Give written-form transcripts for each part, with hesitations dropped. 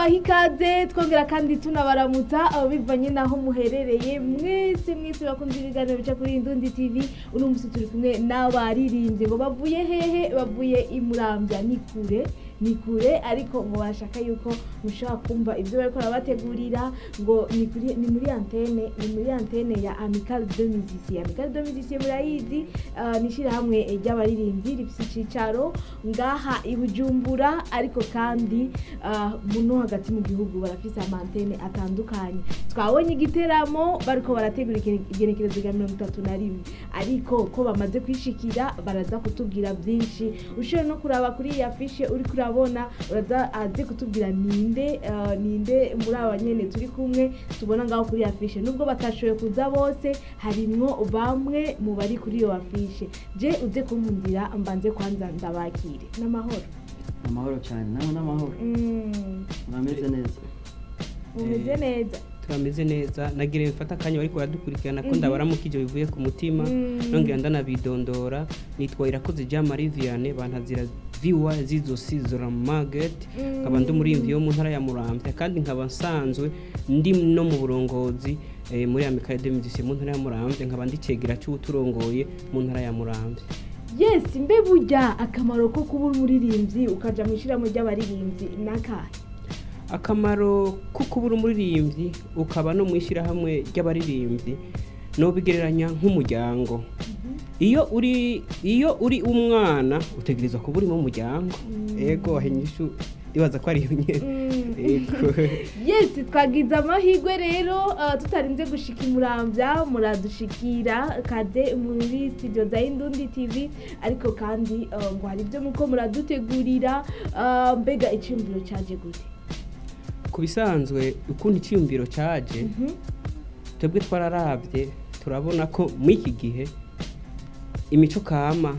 Tubaha ikaze, twongera kandi tunabaramutsa abo bivanye naho muherereye mwese mwese bakunze ibiganiro bica kuri Indundi TV. Uno musi turi kumwe n'abaririmbyi ngo bavuye hehe? Bavuye i Muramvya, ni kure, ni kure, ariko ngo bashaka yuko mushobora kumva ibyo bariko barabategurira. Ngo ni kuri, ni muri antenne, ni muri antenne ya Amicale de Musiciens. Amicale de Musiciens murayizi, ni ishirahamwe ry'abaririmbyi rifise icicaro ngaha i Bujumbura, ariko kandi muno hagati mu gihugu barafise ama antennes atandukanye. Twabonye igiteramo bariko barategura igenekerezo rya 31, ariko ko bamaze kwishikira baraza kutubwira byinshi. Ushobora no kuraba kuri iyi affiche uri kurabona, uraza aze kutubwira ninde, ninde muri aba nyene turi kumwe tubona ngaho kuri affiche. Nubwo batashoboye kuza bose, harimwo bamwe mu bari kuri iyo affiche. Je uze kunkundira mbanze kwanza ndabakire. N'amahoro? Amahoro cyane, nawe n'amahoro? Murameze neza? Mumeze neza? Turameze neza. Nagira mfata akanya bariko baradukurikirana ko ndabaramukije bivuye ku mutima, nongera ndanabidondora. Nitwa Irakoze Jean Marie Vianney, bantazira Viwa Zizo Sizora Marget, nkaba ndi umuririmbyi wo mu ntara ya Muramvya, kandi nkaba nsanzwe ndi no mu burongozi muri Amicale des Musiciens mu ntara ya Muramvya, nkaba ndi cegera c'uwuturongoye mu ntara ya Muramvya. Yes, mbe burya akamaro ko kuba umuririmbyi ukaja mu ishirahamwe ry'abaririmbyi nakahe? Akamaro ko kuba uri umuririmbyi ukaba no mu ishyirahamwe ry'abaririmbyi nobigereranya nk'umuryango. Iyo uri umwana utegerezwa kuba uri mu muryango. Ego, aho inyishu ndibaza ko ari iyo nyene. Ego. Yes, twagize amahirwe rero, tutarinze gushika imuramvya muradushikira kaze muri studio za Indundi TV, ariko kandi ngo hari ibyo muko muradutegurira. Mbega iciyumviro caje gute? Ku bisanzwe, ukuntu iciyumviro caje, twebwe twararavye turabona ko muri iki gihe imico kama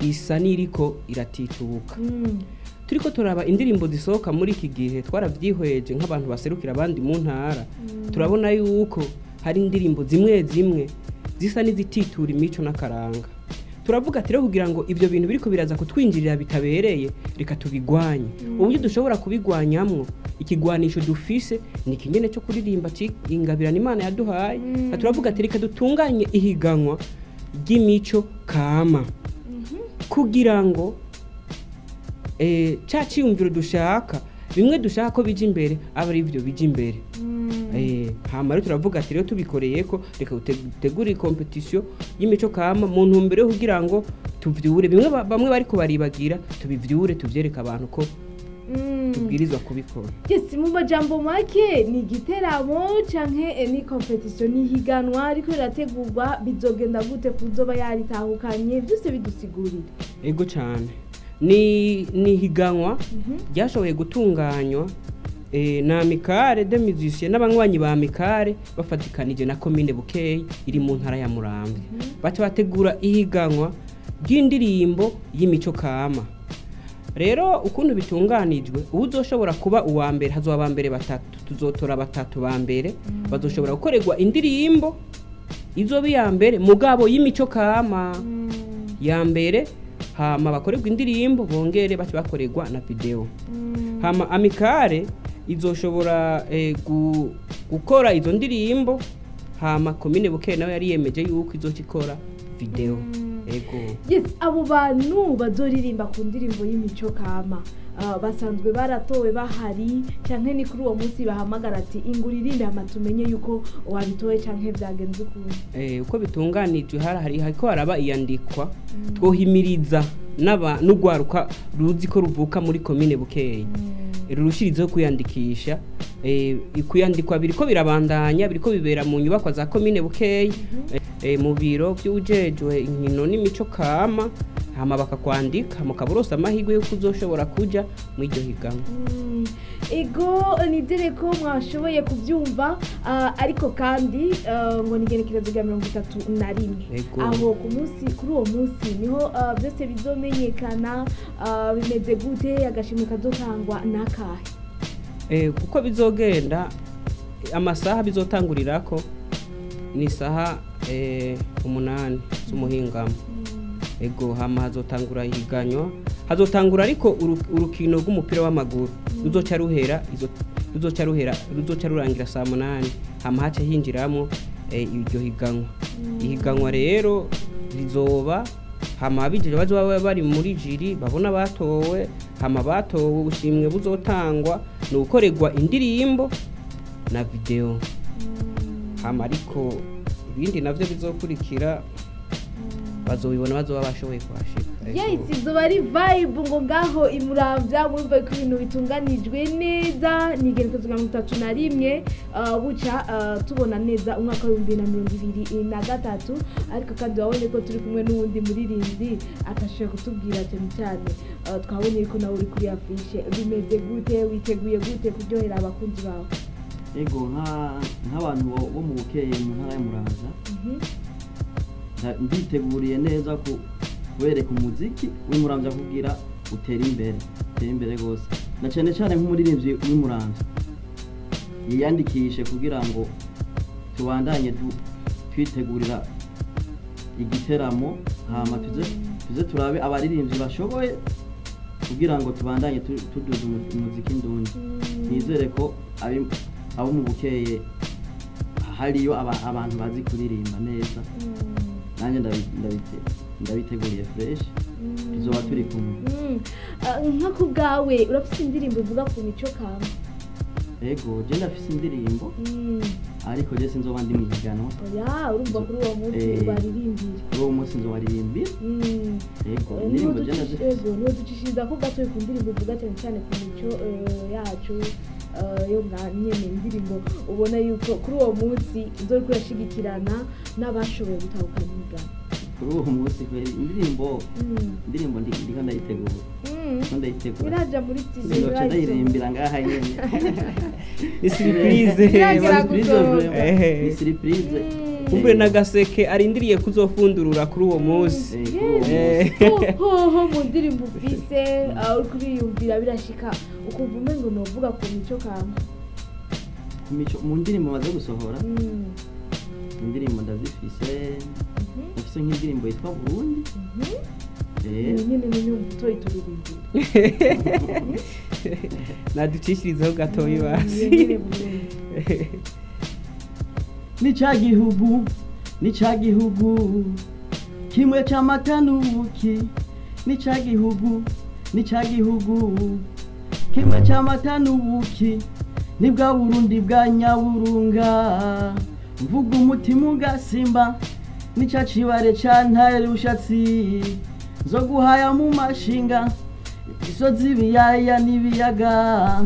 isa n'iriko iratituka. Turiko turaba indirimbo zisohoka muri iki gihe, twaravyihweje nk'abantu baserukira abandi mu ntara, turabona yuko hari indirimbo zimwe zimwe zisa n'izititura imico n'akaranga. Turavuga ati rero kugira ngo ivyo bintu biriko biraza kutwinjirira bitabereye, reka tubigwanye. Uburyo dushobora kubigwanyamwo, ikigwanisho dufise ni ikinyene cyo kuririmba ingabirano Imana yaduhaye. Turavuga ati reka dutunganye ihiganwa ry'imico kama kugira ngo ca ciyumviro dushaka, bimwe dushaka ko bija imbere, aba ari byo bija imbere. Hama rero turavuga ati rero tubikoreye ko reka dutegure compétition y'imico kama mu ntumbero yo kugira ngo tuvyure bimwe bamwe bariko baribagira, tubivyure, tuvyereke abantu ko tubwirizwa kubikora. Yes, mu majambo make ni igiteramo canke ni compétition, ni higanwa ariko rirategurwa? Bizogenda gute kuzoba yaritahukanye? Byose bidusigurire. Ego cane, ni higanwa ryashoboye gutunganywa na Amicale des Musiciens n'abanywanyi ba Amicale bafatikanije na commune Bukeye iri mu ntara ya Muramvya. Baca bategura ihiganwa ry'indirimbo y'imico kama. Rero ukuntu bitunganijwe, uwuzoshobora kuba uwa mbere, hazoba aba mbere batatu, tuzotora batatu ba mbere bazoshobora gukorerwa indirimbo izoba iya mbere mugabo y'imico kama ya mbere. Hama bakorerwa indirimbo, bongere bace bakorerwa na vidéo. Hama Amicale izoshobora gukora izo ndirimbo, hama komine Bukeye nawe yari yemeje yuko izoca ikora vidéo. Ego. Yes, abo bantu bazoririmba ku ndirimbo y'imico kama basanzwe baratowe bahari, canke ni kuri uwo munsi bahamagara ati inguririmbe, hama tumenye yuko wabitowe, canke vyagenze ukuntu? Uko bitunganijwe, hari hariko haraba iyandikwa. Twohimiriza n'aba n'ugwaruka ruzi ko ruvuka muri komine Bukeye rurushirizeho kwiyandikisha. Kuyandikwa biriko birabandanya, biriko bibera mu nyubakwa za komine Bukeye, mu biro vy'uwujejwe inkino n'imico kama, hama bakakwandika mukaburosa amahirwe yuko uzoshobora kuja mw'iryo higanwa. Ego, nizere ko mwashoboye kubyumva, ariko kandi ngo ni igenekerezo rya 31. Ego. Aho ku munsi, kuri uwo munsi niho byose bizomenyekana. Bimeze gute? Agashimwe kazotangwa n'akahe? Kuko bizogenda, amasaha bizotangurirako ni isaha 8 z'umuhingamo. Ego, hama hazotangura ihiganwa, hazotangura ariko urukino rw'umupira w'amaguru. Ruzoca ruhera izo ruzoca ruhera ruzoca rurangira saa 8, hama hace hinjiramo iryo higanwa. Ihiganwa rero rizoba, hama abijije bazoba bari muri jury babona batowe, hama batowe ubushimwe buzotangwa ni ugukorerwa indirimbo na video. Hama ariko ibindi navyo bizokurikira bazobibona bazoba bashoboye kuhashika. Yes, izuba ari vibe ngo ngaho imuramvya, murumva ko ibintu bitunganijwe neza. Ni igenekerezo rya 31 buca tubona neza umwaka wa 2023. Ariko kandi wabonye ko turi kumwe n'uwundi muririmbyi atashoboye kutubwira cyane cyane. Twabonye ko nawe uri kuri affiche, bimeze gute? Witeguye gute kuryohera abakunzi bawe? Ego, nk'abantu bo mu Bukeye mu ntara ya Muramvya, nditeguriye neza kubereka umuziki w'Imuramvya kugira utere imbere, utere imbere gose, na cyane cyane nk'umuririmbyi w'Imuramvya yiyandikishe kugira ngo tubandanye twitegurira igiteramo, hama tuze turabe abaririmbyi bashoboye kugira ngo tubandanye tuduza umuziki ndundi. Nizere ko abo mu Bukeye hariyo abantu bazi kuririmba neza. Nanjye ndabiteguriye fresh, tuzoba turi kumwe. Nka ku bwawe urafite indirimbo ivuga ku mico kama? Ego, je ndafise indirimbo, ariko je sinzoba ndi mu higanwa. Oya, urumva kuri uwo munsi baririmbira. Kuri uwo munsi nzobaririmbira. Ego, indirimbo je ndazifise. Ego, niwo ducishiriza ko gatoya ku ndirimbo ivuga cyane cyane ku mico yacu yo nga nyene, indirimbo ubona yuko kuri uwo munsi uzoriko urashigikirana n'abashoboye gutahukana imigano. Kuri uwo munsi kweri indirimbo indirimbo ndiko ndayitegura. Ndiko ndayitegura. Iraja muri studio? Nzoca ndayirimbira ngaha nyene. Ni surprise. Iragera Surprise gusohoka. vraiment. Ni surprise. Kumbure n'agaseke arindiriye kuzofundurura kuri uwo munsi. Kuri uwo munsi. Hoho mu ndirimbo ufise, uriko uriyumvira, birashika ukumva umengo novuga ku mico kama? Ku mico mu ndirimbo maze gusohora, indirimbo ndazifise. Ndafise nk'indirimbo yitwa Burundi. Iyo nyene ni nyumva utoyituririmbira. Naducishirizeho gatoyi basi. Iyo nyene Burundi. Ni ca gihugu, ni ca gihugu kimwe c'amata n'ubuki, ni ca gihugu, ni ca gihugu kimwe c'amata n'ubuki, ni bwa Burundi bwa Nyaburunga, mvuga umutima ugasimba, ni ca cibare ca Ntare Rushatsi, zo guhaya mu mashinga, imisozi, ibiyaya n'ibiyaga,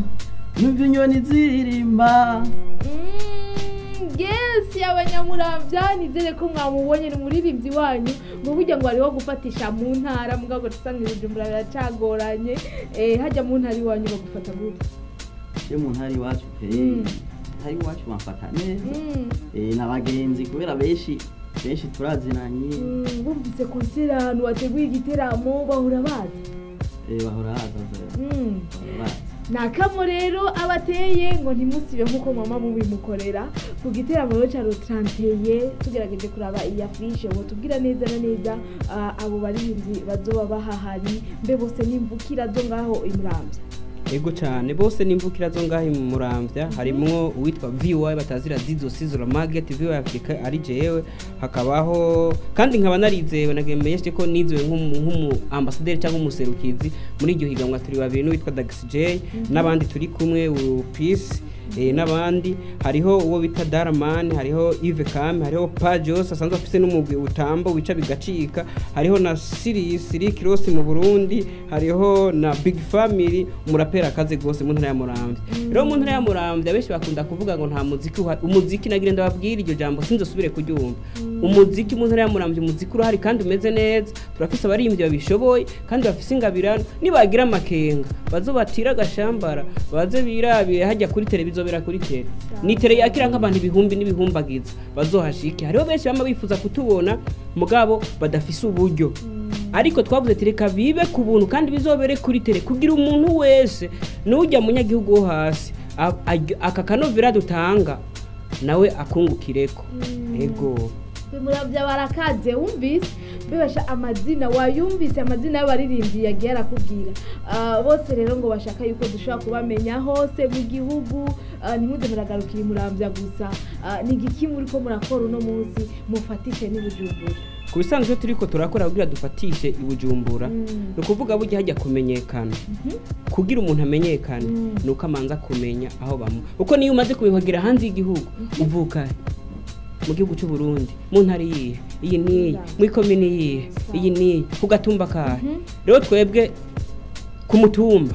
numva inyoni zirimba. Yes, abanyamuramvya, nizere ko mwamubonye, ni umuririmbyi wanyu. Ngo burya ngo hariho gufatisha mu ntara, mugabo usanga Bujumbura biracagoranye. Hajya mu ntara iwanyu bagufata gute? Yo mu ntara iwacu pe, ntara iwacu bamfata neza. N'abagenzi kubera benshi benshi turazinanye. Bumvise concert ahantu wateguye igiteramo bahora baza? Bahora haza, bahora baza. Ni akamo rero abateye ngo ntimusibe nk'uko mama mubimukorera ku giteramo rero ca 31. Tugerageje kuraba iyi affiche, ngo tubwira neza na neza abo baririmbyi bazoba bahahari, mbe bose n'imvukira zo ngaho imuramvya? Ego cyane, bose n'imvukira zo ngaho mu Muramvya. Harimwo uwitwa VY batazira Zizo Sizura Market VY Africa, ari jewe. Hakabaho kandi nkaba narizewe, nagemenyeshe ko nizewe nk'umu ambassadeur cyangwa umuserukizi muri iryo higanwa. Turi babiri n'uwitwa Dax J n'abandi turi kumwe, Peace n'abandi. Hariho uwo bita Darman, hariho Yves Kame, hariho Pajos asanzwe afise n'umugwi utambo wica bigacika, hariho na Sirius Rick Ross mu Burundi, hariho na Big Family, umurapera akaze gose mu ntara ya Muramvya. Rero mu ntara ya Muramvya benshi bakunda kuvuga ngo nta muziki uhari. Umuziki, nagira ndababwira, iryo jambo sinzosubire kuryumva. Umuziki mu ntara ya Muramvya, umuziki urahari kandi umeze neza. Turafise abaririmbyi babishoboye kandi bafise ingabirano. Nibagira amakenga bazobatira agashambara, baze birabire hajya kuri tele, bizobera kuri tele. Ni tele yakira nk'abantu ibihumbi n'ibihumbagiza, bazohashike. Hariho benshi bama bifuza kutubona mugabo badafise uburyo, ariko twavuze ati reka bibe ku buntu kandi bizobere kuri tele, kugira umuntu wese n'ujya munyagihugu wo hasi aka kanovera dutanga nawe akungukireko. Ego. Muramvya barakaze, wumvise bibasha amazina, wayumvise amazina y'abaririmbyi yagiye arakubwira. Bose rero ngo bashaka yuko dushobora kubamenya hose mu gihugu. Ntimuze muragarukira Muramvya gusa. Ni igiki muriko murakora uno munsi mufatishe n'Ibujumbura? Ku bisanzwe turiko turakora kugira dufatishe i Bujumbura, ni ukuvuga burya hajya kumenyekana, kugira umuntu amenyekane, ni uko amanza kumenya aho bamu, kuko niyo umaze kubihagira hanze y'igihugu, uvuka he? Mu gihugu cy'u Burundi, mu ntara iyihe, iyi n'iyi, muri komini iyihe, iyi n'iyi, ku gatumba kahe. Rero twebwe ku mutumba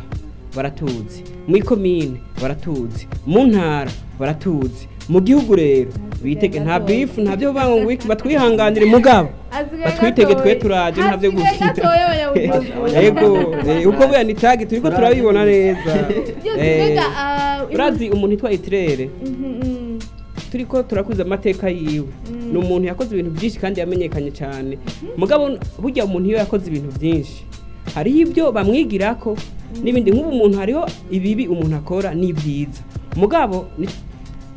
baratuzi, muri komine baratuzi, mu ntara baratuzi, mu gihugu rero bitege nta bifu, nta byo kuvuga ngo wiki, batwihanganire mugabo Hasigaye batwitege, twe gatoya. turaje, ntabyo Hasigaye gukina. gatoya abanyabujumbura. Yego, uko buya ni tagi turiko turabibona neza. Byose mbega, Urazi umuntu yitwa Itirere, turiko turakuza amateka yiwe, ni umuntu yakoze ibintu byinshi kandi yamenyekanye cyane. Mugabo burya umuntu iyo yakoze ibintu byinshi, hariho ibyo bamwigirako n'ibindi. Nk'ubu umuntu, hariho ibibi umuntu akora n'ibyiza, mugabo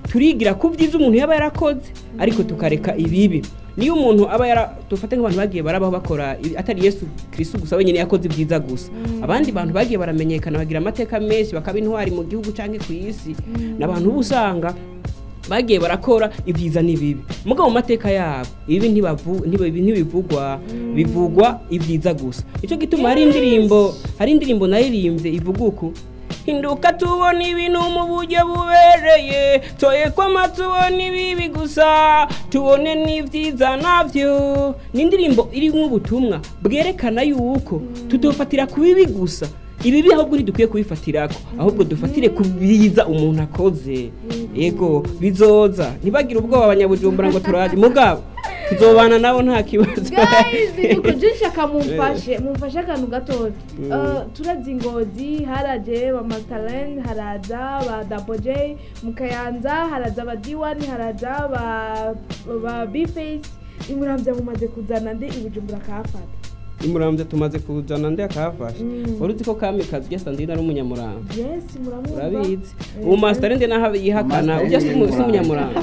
turigira ku byiza umuntu yaba yarakoze, ariko tukareka ibibi. Niyo umuntu aba yara, dufate nk'abantu bagiye barabaho bakora atari Yesu Kristo gusa wenyine yakoze ibyiza gusa, abandi bantu bagiye baramenyekana, bagira amateka menshi, bakaba intwari mu gihugu cyangwa ku isi, n'abantu uba usanga bagiye barakora ibyiza n'ibibi, mugabo mu mateka yabo ibi ntibivugwa, bivugwa ibyiza gusa. Icyo gituma hari indirimbo naririmbye ivuga uku: "Hinduka tubona ibintu mu buryo bubereye, toye kwama tubona ibibi gusa, tubone n'ibyiza navyo." Ni indirimbo irimo ubutumwa bwerekana yuko tutofatira ku bibi gusa, ibibi ahubwo ntidukwiye kubifatirako, ahubwo dufatire ku byiza umuntu akoze. Yego, bizoza, ntibagire ubwoba abanyabujumbura ngo turaje, mugabo tuzobana nabo nta kibazo. Guys, nuko je nshaka mumfashe akantu gatoya. Turazi Ngozi haraje ba Masterland, haraza ba Double J, mu Kayanza haraza ba D1, haraza ba B-Face. Imuramvya mumaze kuzana nde, Ibujumbura kahafata? Imuramvya tumaze kuzana nde akahafasha? Wari uzi ko Kamikazi ujya Sandrine ari umunyamuramvya? Yes, muramwumva. Urabizi, ubu Masterland naho yihakana, ujya si umunyamuramvya.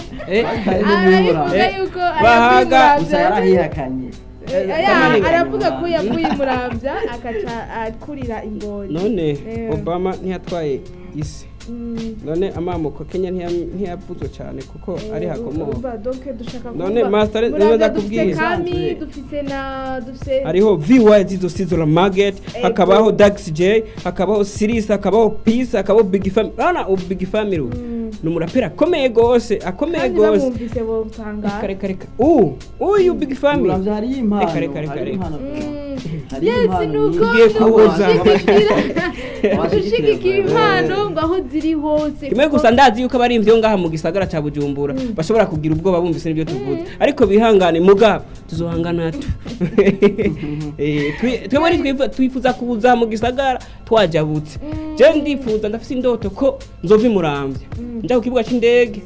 Arabivuga yuko Bahaga- Gusa yarahihakanye. Aya, aravuga ko yavuye Imuramvya akaca akurira Ingozi. None Obama ntiyatwaye isi? None amamuko Kenya ntiyavuzwe cyane kuko ari hakomoka? Urumva, donc dushaka None kumva. Master, Muramvya niba dufise ndakubwiye. Kami, dufise na dufise Hariho VY Zizo Sizo Market, hakabaho Dax J, hakabaho Siris, hakabaho Peace, hakabaho Big Family. Urabona ubu Big Family ubu ni umuraperi akomeye gose, akomeye Kandi gose. bamwumvise botangara. Reka reka, uyu Big Family. Muramvya hariyo impano. Reka, reka, reka, Hariyo reka. impano. Hariyo Yes, impano nuko nyinshi. Ngiye kubuza. Gushigikira impano ngo aho ziri hose. Kimwe gusa ndazi yuko abari yo ngaha mu gisagara ca Bujumbura bashobora kugira ubwoba bumvise n'ibyo tuvuze, ariko bihangane, mugabo tuzohangana tu. Twebwe twifuza kuza mu gisagara twajabutse. Je ndifuza, ndafise indoto ko nzova Imuramvya, nja ku kibuga c'indege,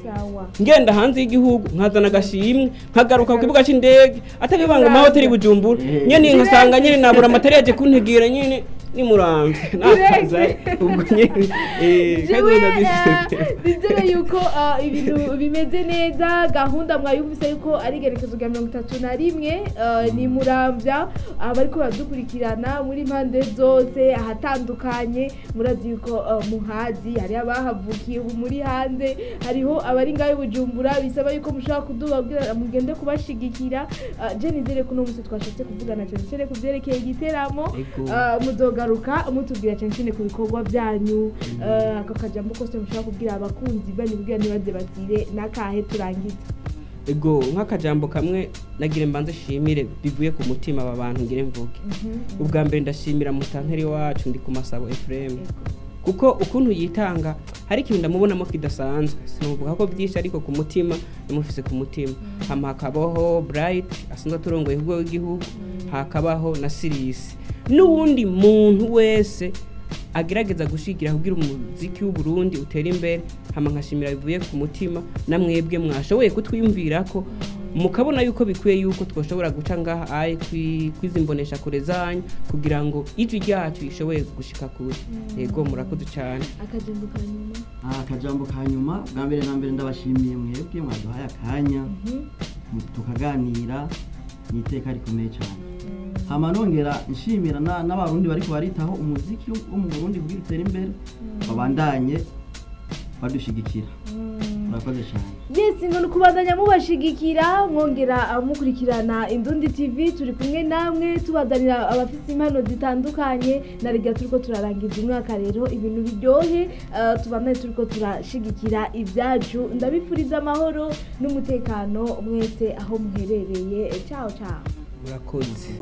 ngenda hanze y'igihugu, nkazana agashimwe, nkagaruka ku kibuga c'indege, atari banga mu mahoteli Bujumbura nyene, nkasanga nyene nabura amatari yaje kuntegera nyene nimuramvya nakaza ubwo nyene, kandi Jewe ndabifise pe. Nizere yuko ibintu bimeze neza. Gahunda mwayumvise yuko ari igerekezo rya 31, ni Muramvya. Abariko baradukurikirana muri impande zose ahatandukanye, murazi yuko muhazi, hari abahavukiye ubu muri hanze, hariho abari ngaho i Bujumbura, bisaba yuko mushobora kuduba kugira mugende kubashigikira. Je nizere ko uno munsi twashatse kuvugana cyane cyane ku byerekeye igiteramo. Ego. Muzogaruka mutubwira cyane cyane ku bikorwa byanyu. Ako kajambo kose mushobora kubwira abakunzi banyu kugira ntibaze bazire n'akahe, turangiza. Ego, nk'akajambo kamwe nagira mbanze shimire bivuye ku mutima aba bantu ngire mvuge. Ubwa mbere ndashimira musitanteri wacu ndi ku Masabo Ephraim, kuko ukuntu yitanga hari ikintu ndamubonamo kidasanzwe. Sinavuga ko byinshi, ariko ku mutima ndamufise ku mutima. Hama hakabaho Bright asanzwe aturongoye urwego rw'igihugu, hakabaho na Sirisi n'uwundi muntu wese agerageza gushigira kugira umuziki w'u Burundi utere imbere. Hama nkashimira bivuye ku mutima na mwebwe mwashoboye kutwiyumvira ko mukabona yuko bikwiye yuko twoshobora guca ngaha aye kwizimbonesha kure zanyu kugira ngo ijwi ryacu rishoboye gushika kure. Yego, murakoze cyane. Akajambo ka nyuma. Akajambo ka nyuma, bwa mbere na mbere ndabashimiye mwebwe mwaduhaye akanya. Tukaganira, ni iteka rikomeye cyane. Hama nongera nshimira n'abarundi bariko baritaho umuziki wo mu Burundi kugira utere imbere, babandanye badushigikira. Murakoze cyane. Yes, ngo ni ukubandanya mubashigikira, mwongera mukurikirana Indundi TV. Turi kumwe namwe, tubazanira abafite impano zitandukanye. Na rega turiko turarangiza umwaka rero, ibintu biryohe, tubandanye turiko turashigikira ibyacu. Ndabifuriza amahoro n'umutekano mwese aho muherereye. Ciao ciao. Murakoze.